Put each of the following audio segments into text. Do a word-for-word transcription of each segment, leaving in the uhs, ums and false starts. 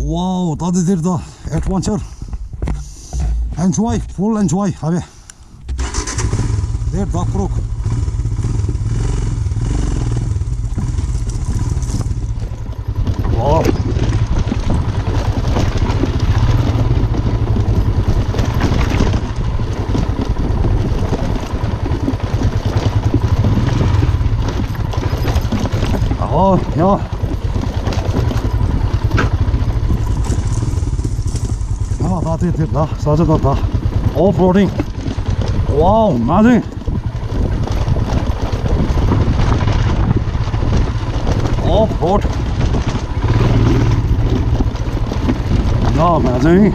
Wow, ད་དེ་དེར་ད་adventure. Enjoy, full enjoy. ཧ་བེ། དེར་ད་ཀྲུག Wow. ཨོ་ཡ། ཨ་ད་དེ་དེ་ད་ས་ཆ་ད་ད། Off-roading. Wow, amazing. Off-road. Yeah, amazing.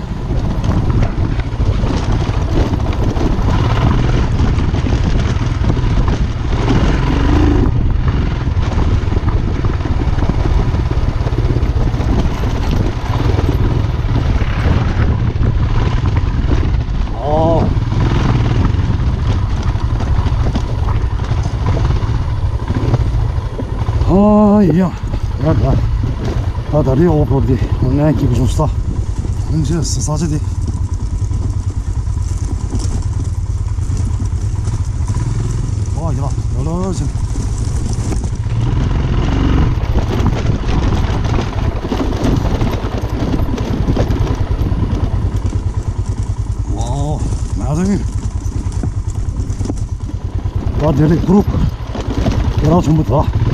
ཨོ། ཨ་ཡ། ཡ་ད། ད་ད་རེས་ཨོ་ཕོར་དེ་ངས་སྐྱིད་པོ་བྱུང་ས། ཨིན་ཇི་ས་ཆ་དེ། ཨོ་ཡ། ཡ་ལོ་ཅན། ཝའོ། ན་རིང་། ད་དེ་རིང་ཀྲུག་དེ་རང་ཆེན་པོ་ད།